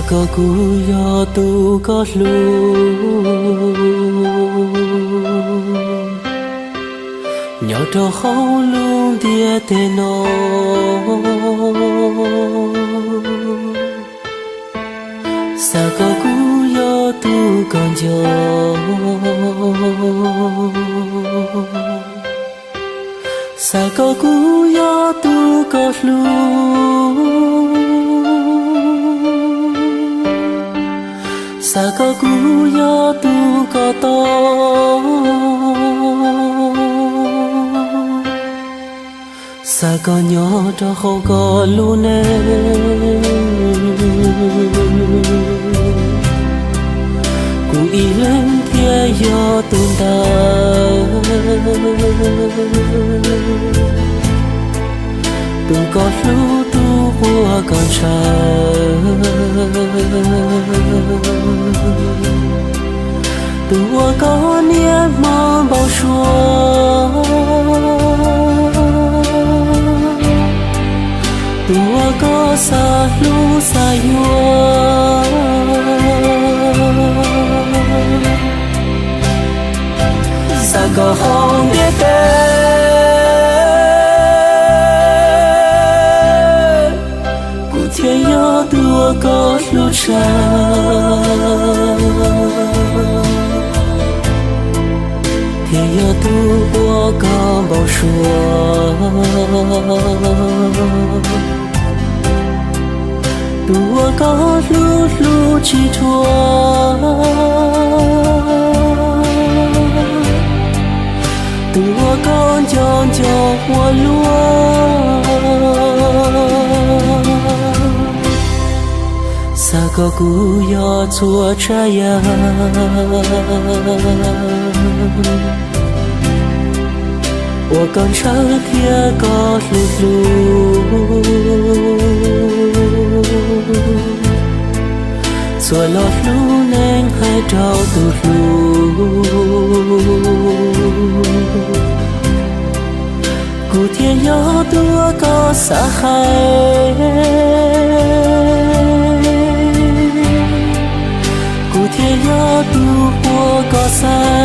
Koj kuj yog tus koj hlub, nyob rau hauv lub ntiaj teb no. Xav koj kuj yog tus koj nco, xav koj kuj yog tus koj hlub, xav koj kuj yog tus koj tau, xav koj nyob rau hauv koj lub neej. Kuv ib leeg thiaj yog tus ntawd, tus koj hlub, tus uas koj ntshaw, tus uas koj niaj hmo npau suav, tus uas koj xav hlub xav yuav. Xav koj hauv ntiaj teb, kuv thiaj yog tus uas koj hlub tshaj, thiaj yog tus uas koj npau suav, tus uas koj hlub hlub tsis dhuav, tus uas koj nco nco ua luaj. Xav koj kuj yog txhua tsav yam uas koj ntshaw thiab koj hlub hlub. Txhua lo lub neej hais rau tus hlub, kuv thiaj yog tus uas koj xav hais, kuv thiaj yog tus uas koj xav